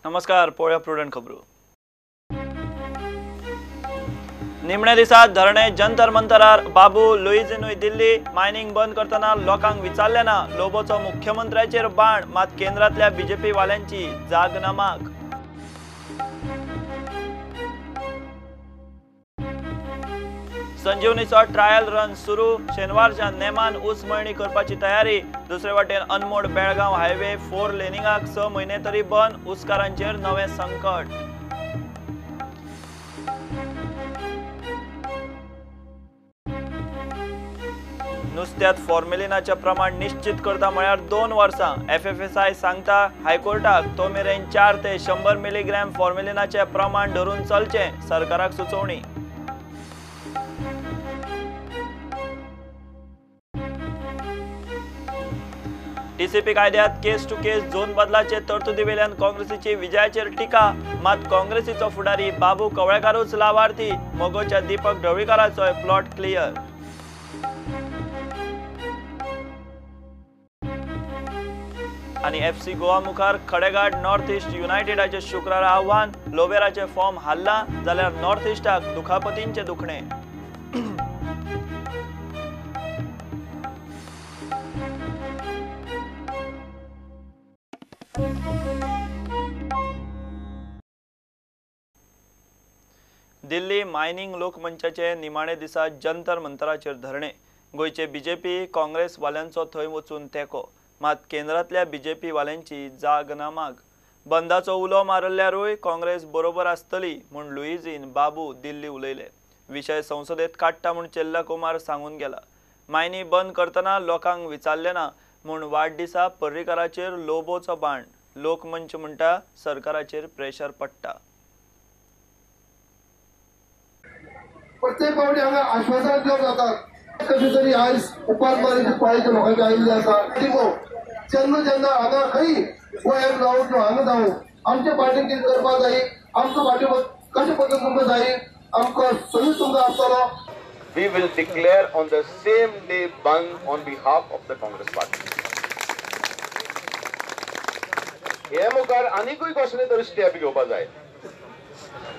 नमस्कार, पळोवया प्रुडंट खबरो. निमण्या दिसा धरणे जंतर मंतरार बाबू लुईजिनूय दिल्ली. मायनिंग बंद करतना लोकांक विचारले ना. लोबोचो मुख्यमंत्र्याचेर बाण, मात केंद्रातल्या बीजेपी वाल्यांची जाग ना माग. संजीवनीचो ट्रायल रन सुरू. शेनवारच्या नेमान ऊस मळणी करपाची तयारी. दुसरे वाटेन अनमोड बेळगांव हायवे 4 लेनिंगाक 6 म्हयने तरी बंद. ऊसकारांचेर नवें संकट. नुस्त्यात फॉर्मेलिनाचें प्रमाण निश्चित करता म्हळ्यार 2 वर्सां. एफएफएसआय सांगता हायकोर्टाक तो मेरेन 4 ते 100 मिलीग्रॅम फॉर्मेलिनाचें प्रमाण धरून चलचें, सरकाराक सुचोवणी. टीसीपी कायद्यात केस टू केस झोन बदलाचे तरतुदी वेल्यान काँग्रेसीची विजयाचेर टिका. मात काँग्रेसीचो फुडारी बाबू कवळेकारूच लावार्थी. मगोच्या दीपक ढवळीकाराचोय प्लॉट क्लियर. आनी एफसी गोवा मुखार खडेगाड नॉर्थ ईस्ट युनायटेडाचे शुक्रारा आव्हान. लोबेराचे फॉर्म हाल्ला जाल्यार नॉर्थ ईस्टाक दुखापतींचे दुखणे. दिल्ली मायनिंग लोकमंचाचे निमाणे दिसा जंतर मंतराचेर धरणे. गोंयचे बीजेपी काँग्रेस वाल्यांचो थंय वचून तेंको, मात केंद्रांतल्या बीजेपी वाल्यांची जाग ना माग. बंदाचो उलो मारल्यारूय काँग्रेस बरोबर आसतली म्हूण लुईझीन बाबू दिल्ली उलयले. विशय संसदेत काडटा म्हूण चेल्ला कुमार सांगून गेला. मायनी बंद करतना लोकांक विचारले ना म्हूण वाडदिसा पर्रीकाराचेर लोबोचो बाण. लोकमंच म्हणटा सरकाराचेर प्रेशर पडटा. प्रत्येक पावटी हांगा आश्वासन दिवप जातात. कशें तरी आयज उपास मारीची पाळीच्या लोकांचे आयिल्ले आसा. जेन्ना जेन्ना हांगा खंय गोंयांत जावं किंवा हांगा जावं आमच्या पार्टीन कितें करपाक जाय, आमचो पार्टी कशें पद्दतीन तुमकां जाय, आमकां सदींच तुमकां आसतलो. We will declare on the same day bandh on behalf of the Congress party. हे मुखार आनीकूय कसले तरी स्टेप घेवपाक जाय.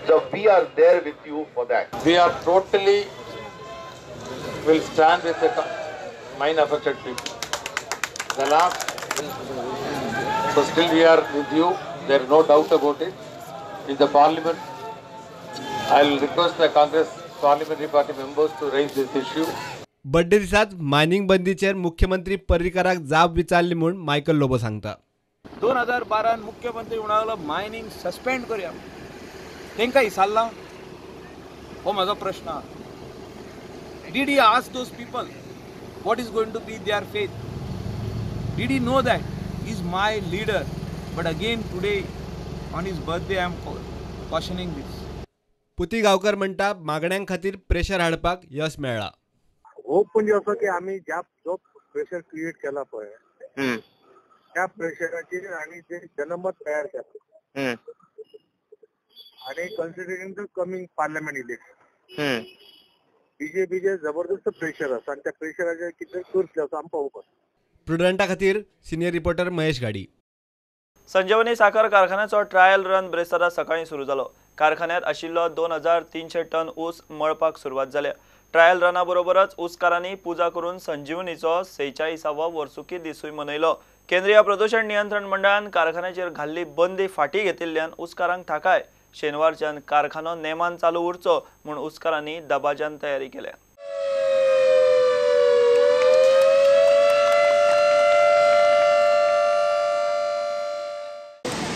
So we are there with you for that. We are totally will stand with the mine affected people. The last, so still we are with you. There is no doubt about it. In the parliament, I will request the Congress parliamentary party members to raise this issue. Birthday दिसाच mining बंदीचेर मुख्यमंत्री पर्रीकाराक जाप विचारली म्हूण Michael Lobo सांगता. 2012 मुख्यमंत्री म्हणालो मायनिंग सस्पेंड करूया. तेंका विचारलां? हो म्हजो प्रश्न. Did he ask those people what is going to be their faith? Did he know that he is my leader? But again today on his birthday I am cautioning this. Puti Gaonkar म्हणटा मागण्यां खातीर pressure हाडपाक यश मेळ्ळा. Hope म्हणजे असो की आमी ज्या जो प्रेशर क्रिएट केला पळय त्या प्रेशराचेर आनी जे जनमत तयार केला आणि considering the coming parliament election बीजेपीचे जबरदस्त प्रेशर आसा आनी त्या प्रेशराचेर कितें करतले असो आमकां होप आसा. प्रुडंटा खातीर सिनियर रिपोर्टर महेश घाडी. संजीवनी साखर कारखान्याचो ट्रायल रन ब्रेस्तारा सकाळीं सुरू जालो. कारखान्यात आशिल्लो 2300 टन ऊस मळपाक सुरवात जाल्या. ट्रायल रना बरोबरच ऊसकारांनी पुजा करून संजीवनीचो 46वो वर्सुकी दिसूय मनयलो. केंद्रीय प्रदूषण नियंत्रण मंडळान कारखान्याचेर घाल्ली बंदी फाटी घेतिल्ल्यान ऊसकारांक थाकाय. शेनवारच्यान कारखानो नेमान चालू उरचो म्हूण ऊसकारांनी दबाज्यान तयारी केल्या.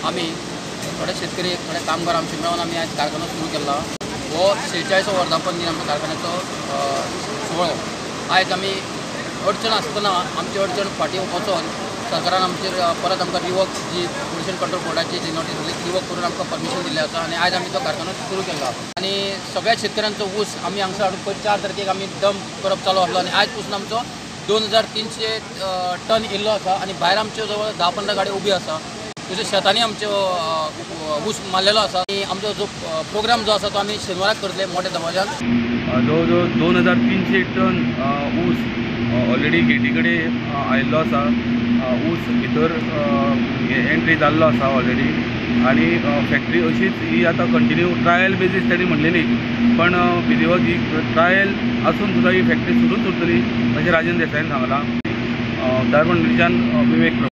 आमी थोडे शेतकरी थोडे कामगार आमचे मेळून आमी आयज कारखानो सुरू केला. हो 46 वर्धापन दिन आमच्या कारखान्याचो सुवाळो. आयज आमी अडचण आसतना आमची अडचण फाटीं वचोन सरकारान आमचेर परत आमकां रिवोक जी पोल्युशन कंट्रोल बोर्डाची जी नोटीस दिली रिवोक करून आमकां परमिशन दिल्लें आसा आनी आयज आमी तो कारखानो सुरू केला. आनी सगळ्या शेतकऱ्यांचो ऊस आमी हांगसर हाडून 4 तारखेक आमी डंप करप चालू आसलो आनी आयज पसून आमचो 2300 टन इल्लो आसा आनी भायर आमच्यो जवळ 10-15 गाडयो उबी आसा. तशें शेतांनी आमच्यो ऊस मारलेलो आसा आनी आमचो जो प्रोग्राम जो आसा तो आमी शेनवाराक करतले मोठ्या दबाज्यान. जवळ जवळ 2300 टन ऊस ऑलरेडी गेटी कडेन आयिल्लो आसा. ऊस भितर एंट्री जाल्लो आसा ऑलरेडी. आनी फॅक्टरी अशीच ही आतां कंटिन्यू ट्रायल बेजीस तांणी म्हणलेली, पण विधिवत ही ट्रायल आसून सुद्दां ही फॅक्टरी सुरूच उरतली अशें राजन देसायान सांगलां. दारवंडीच्यान विवेक प्रभू.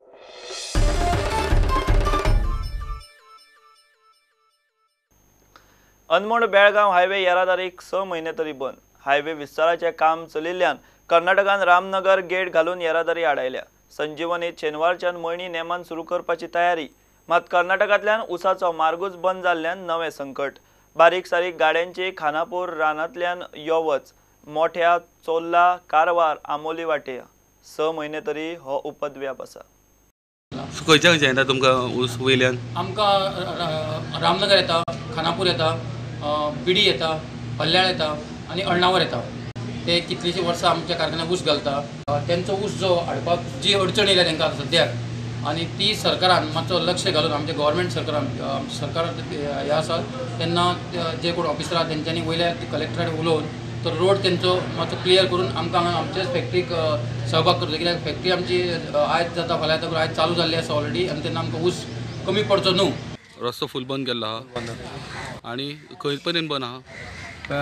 अनमोड बेळगांव हायवे येरादारीक 6 म्हयने तरी बंद. हायवे विस्ताराचें काम चलिल्ल्यान कर्नाटकान रामनगर गेट घालून येरादारी आडायल्या. संजीवनी शेनवारच्यान मळणी नेमान सुरू करपाची तयारी, मात कर्नाटकांतल्यान उसाचो मार्गूच बंद जाल्ल्यान नवें संकट. बारीक सारीक गाड्यांची खानापूर रानांतल्यान यो वच, मोठ्या चोर्ला कारवार आमोली वाटे 6 म्हयने तरी हो उपद्व्याप आसा. खंयच्या खंयच्या येता तुमकां ऊस वयल्यान? आमकां रामनगर येता, खानापूर येता, बिडी येता, हल्ल्याळ येता आनी अळणावर येता. ते कितलींशीं वर्सां आमच्या कारखान्याक ऊस घालता. तेंचो ऊस जो हाडपाक जी अडचण येयल्या तांकां आतां सद्याक, आनी ती सरकारान मातसो लक्ष घालून आमच्या गव्हर्मेंट सरकारान सरकार हें आसा तेन्ना जे कोण ऑफिसर आसा तेंच्यांनी वयल्या कलेक्टराक उलोवन तो रोड तेंचो मातसो क्लियर करून आमकां हांगा आमच्याच फॅक्टरीक सहभाग करचो. कित्याक फॅक्टरी आमची आयज जाता फाल्यां जाता आयज चालू जाल्ली आसा ऑलरेडी, आनी तेन्ना आमकां ऊस कमी पडचो न्हू. रस्तो फूल बंद केल्लो आहा आनी खंय पर्यंत बंद आहा?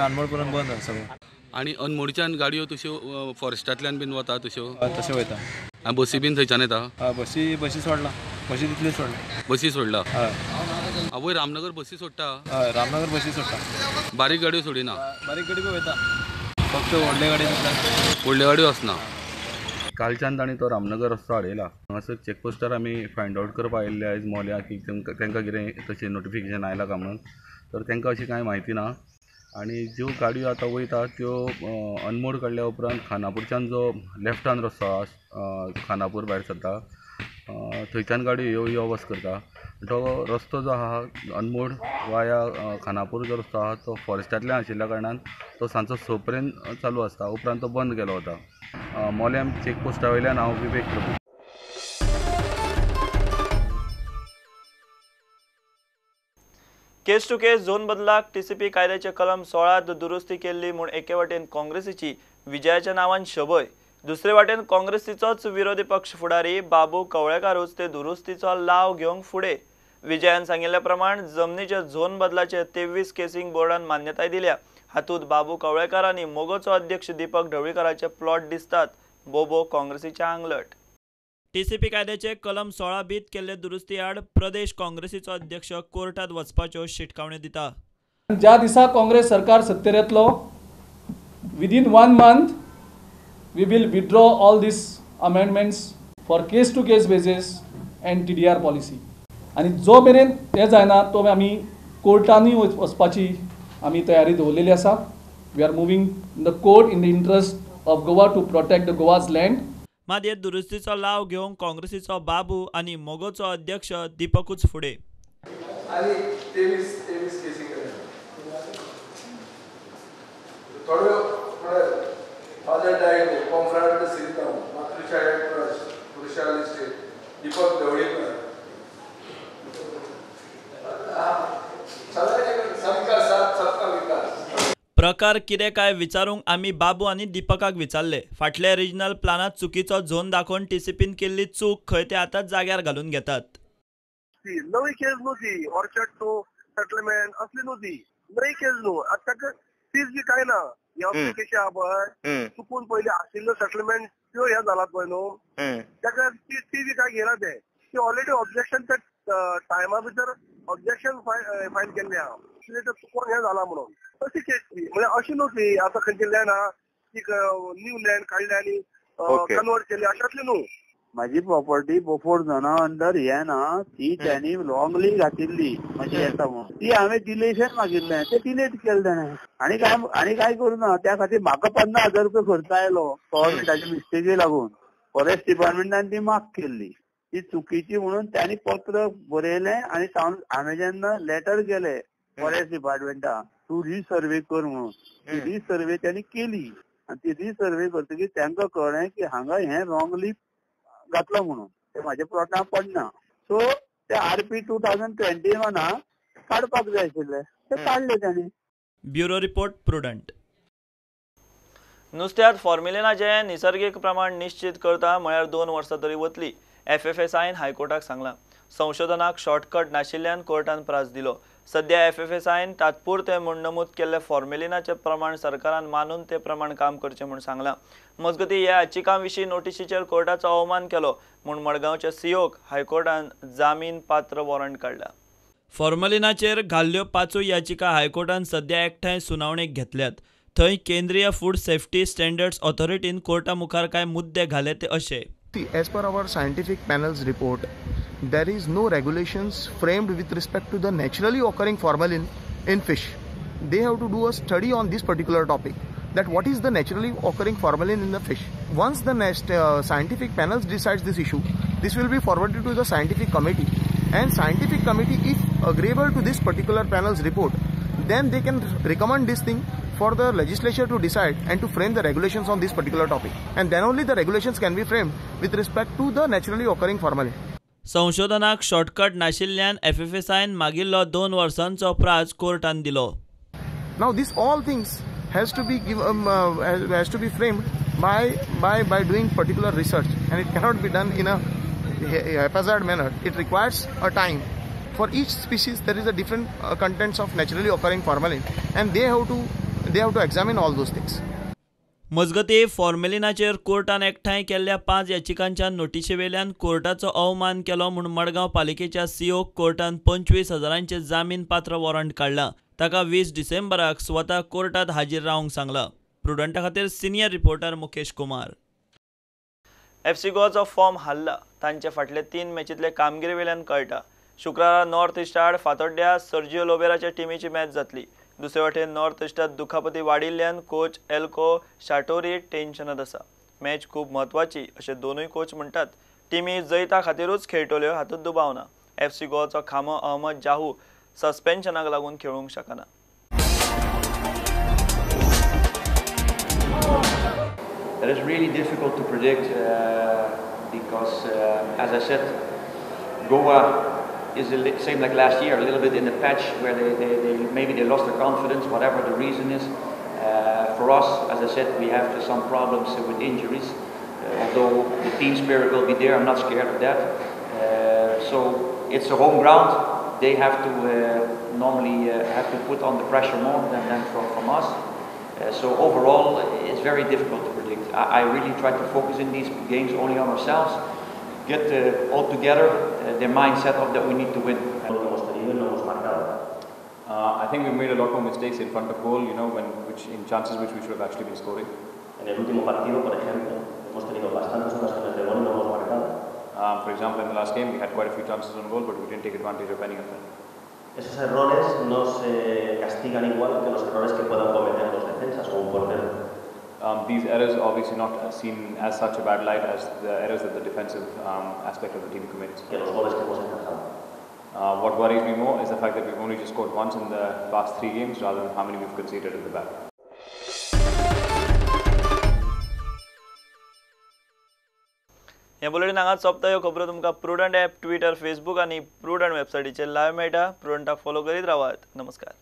अनमोड पर्यंत बंद आहा सगळें. आनी अनमोडच्यान गाडयो तश्यो फॉरेस्टांतल्यान बीन वता तश्यो? तशें वयता. आनी बसी बीन थंयच्यान येता? बसी बसी सोडला, बसी तितली सोडला. बसी सोडला? हय. आवय रामनगर बसी सोडटा? हय, रामनगर बसी सोडटा. बारीक गाडयो सोडिना? बारीक गाडी बी वयता, फक्त व्हडले गाडी व्हडल्यो गाडयो आसना. कालच्यान तांणी तो रामनगर रस्तो हाडयला. हांगासर चॅकपोस्टार आमी फायंड आवट करपाक आयिल्ले आयज मोल्या की तांकां कितें तशें नोटिफिकेशन आयलां काय म्हणून, तर तांकां अशी कांय म्हायती ना. आनी ज्यो गाडयो आतां वयता त्यो अनमोड काडल्या उपरांत खानापूरच्यान जो लेफ्टान रस्तो आसा खानापूर भायर सरता थंयच्यान गाडयो यो वच करता. तो रस्तो जो आहा अनमोड वाया खानापूर जो रस्तो आहा तो फॉरेस्टांतल्यान आशिल्ल्या कारणान तो सांजचो 6 पर्यंत चालू आसता, उपरांत तो बंद केलो वता. मोल्याम चॅकपोस्टा वयल्यान हांव Vivek Prabhu. Case to case zone बदलाक टीसीपी कायद्याचे कलम 16 दुरुस्ती केल्ली म्हूण एके वाटेन काँग्रेसीची विजयाच्या नांवान शबय, दुसरे वाटेन काँग्रेसीचोच विरोधी पक्ष फुडारी बाबू कवळेकारूच ते दुरुस्तीचो लाव घेवंक फुडें. विजयान सांगिल्ल्या प्रमाण जमनीच्या झोन बदलाचे 23 केसींक बोर्डान मान्यताय दिल्या. हातूंत बाबू कवळेकार आनी मोगोचो अध्यक्ष दीपक ढवळीकाराचे प्लॉट दिसतात. बोबो काँग्रेसीच्या आंगलट. टीसीपी कायद्याचे कलम 16 बीत केल्ले दुरुस्ती आड प्रदेश काँग्रेसीचो अध्यक्ष कोर्टात वचपाच्यो शिटकावण्यो दिता. ज्या दिसा काँग्रेस सरकार सत्तेर येतलो, within 1 month we will withdraw all these amendments for case to case basis and TDR policy. आनी जो मेरेन तें जायना तो आमी कोर्टांनी वचपाची आमी तयारी दवरलेली आसा. We are moving in the court in the interest of Goa to protect the Goa's land. मात हे दुरुस्तीचो लाव घेवंक काँग्रेसीचो बाबू आनी मोगोचो अध्यक्ष दीपकूच फुडें. आनी 23 केसी थोड्यो फादर डायगो, कॉम्फ्रांट सिलगांव, मातृछाया ट्रस्ट, वृषाली स्टेट, दीपक ढवळीकर. सबका साथ सबका विकास. प्रकार कितें काय विचारूंक आमी बाबू आनी दीपकाक विचारले. फाटल्या रिजनल प्लानात चुकीचो झोन दाखोवन टीसीपीन केल्ली चूक खंय ते आतां जाग्यार घालून घेतात. नवी केस न्हू ती, ऑर्चर्ड टू सेटलमेंट असली न्हू ती, नवी केस न्हू. आतां ताका तीच बी काय ना, ह्या केशी आहा पळय चुकून पयलीं आशिल्ल्यो सेटलमेंट त्यो हें जालात पळय न्हू, ताका ती बी काय घेयना ते. ती ऑलरेडी ऑब्जेक्शन त्या टायमा भितर ऑब्जेक्शन फायल केल्लें आहा, चुकून हें जालां म्हणून. तशी केस ती, म्हणजे अशी न्हू ती आतां खंयची लँड आहा ती न्यू लँड काडली आनी कन्वर्ट केली अशातली न्हू. माझी प्रॉपर्टी बोफोर झोना अंडर हे ना, ती त्यांनी रॉंगली घातिल्ली म्हणजे येता म्हणून ती हांवें डिलेशन मागिल्लें, ते डिलेट केलें ताणें. आनी काय आनी काय करूं ना त्या खातीर म्हाका 50,000 रुपया खर्च आयलो गव्हर्मेंटाच्या मिस्टेकी लागून. फॉरेस्ट डिपार्टमेंटान ती माफ केल्ली, ती चुकीची म्हणून त्यांनी पत्र बरयलें आनी हांवें जेन्ना लेटर केलें फॉरेस्ट डिपार्टमेंटाक तूं रिसर्वे कर म्हणून, ती रिसर्वे त्यांनी केली आनी ती रिसर्वे करतकीर तांकां कळ्ळें की हांगा हें रॉंगली घातलो म्हणून, ते म्हाज्या प्लॉटां पडना. सो ते RP 2021 काडपाक जाय आशिल्ले, ते काडले तांणी. Bureau report, Prudent. नुस्त्यांत फॉर्मेलिनाचें निसर्गीक प्रमाण निश्चित करता म्हळ्यार 2 वर्सां तरी वतली, FFSIन हायकोर्टाक सांगलां. संशोधनाक शॉर्टकट नाशिल्ल्यान कोर्टान प्रास दिलो. सध्या एफएफएसआयन तात्पुरते म्हूण नमूद केल्ले फॉर्मेलिनाचे प्रमाण सरकारान मानून ते प्रमाण काम करचें म्हूण सांगलां. मजगतीं ह्या याचिकां विशीं नोटिशीचेर कोर्टाचो अवमान केलो म्हूण मडगांवच्या सीओक हायकोर्टान जामीन पात्र वॉरंट काडला. फॉर्मेलिनाचेर घाल्ल्यो 5 याचिका हायकोर्टान सध्या एकठांय सुनावणेक घेतल्यात. थंय केंद्रीय फूड सेफ्टी स्टँडर्ड्स ऑथॉरिटीन कोर्टा मुखार कांय मुद्दे घाले ते अशे. As per our scientific panel's report, there is no regulations framed with respect to the naturally occurring formalin in fish. They have to do a study on this particular topic, that what is the naturally occurring formalin in the fish. Once the next scientific panel decides this issue, this will be forwarded to the scientific committee, and scientific committee, if agreeable to this particular panel's report, then they can recommend this thing for the legislature to decide and to frame the regulations on this particular topic, and then only the regulations can be framed with respect to the naturally occurring formalin. संशोधनाक shortcut नाशिल्ल्यान एफएफएसआयन मागिल्लो 2 वर्सांचो प्राज कोर्टान दिलो. Now this all things has to be given, has to be framed by doing particular research, and it cannot be done in a haphazard manner. It requires a time. For each species there is a different contents of naturally occurring formalin, and they have to examine all those things. मजगतीं फॉर्मेलिनाचेर कोर्टान एकठांय केल्ल्या 5 याचिकांच्या नोटिशीवेल्यान कोर्टाचो अवमान केलो म्हूण मडगांव पालिकेच्या सीओक कोर्टान 25,000 जामीन पात्र warrant काडलां. ताका 20 डिसेंबराक स्वता कोर्टात हाजीर रावंक सांगलां. प्रुडंटा खातीर senior reporter Mukesh Kumar. FC गोवाचो फॉर्म हाल्ला. तांचे फाटले 3 मॅचींतले कामगिरी वेल्यान कळटा. शुक्रारा नॉर्थ इस्ट आड फातोड्ड्या सर्जिओ लोबेराच्या टिमीची मॅच जातली. दुसरे वटेन नॉर्थ इस्टात दुखापती वाडिल्ल्यान कोच एल्को शाटोरी टेन्शनात आसा. मॅच खूब म्हत्वाची अशें दोनूय कोच म्हणटात. टिमी जैता खातीरूच खेळटल्यो हातूंत दुबाव ना. एफसी गोवाचो खांबो अहमद जाहू सस्पेन्शनाक लागून खेळूंक शकना. That is really difficult to predict because, as I said, Goa is the same like last year, a little bit in the patch where they maybe they lost their confidence, whatever the reason is. For us, as I said, we have some problems with injuries. Although the team spirit will be there, I'm not scared of that. So it's a home ground. They have to normally have to put on the pressure more than from us. So overall, it's very difficult to predict. I really try to focus in these games only on ourselves. Get all together their mindset of that we need to win. I think we've made a lot more mistakes in front of goal, you know, in chances which we should have actually been scoring. En el último partido, por ejemplo, hemos tenido bastantes ocasiones de gol y no hemos marcado. For example, in the last game, we had quite a few chances on goal, but we didn't take advantage of any of them. Esos errores no se castigan igual que los errores que puedan cometer los defensas o un portero. These errors are obviously not seen as such a bad light as the errors that the defensive aspect of the team commits. Que los goles que hemos encajado. What worries me more is the fact that we've only just scored once in the past 3 games rather than how many we've conceded at the back. हे bulletin हांगाच सोंपता. ह्यो खबरो तुमकां prudent app, Twitter, Facebook आनी prudent वेबसायटीचेर live मेळटा. प्रुडंटाक follow करीत रावात. नमस्कार.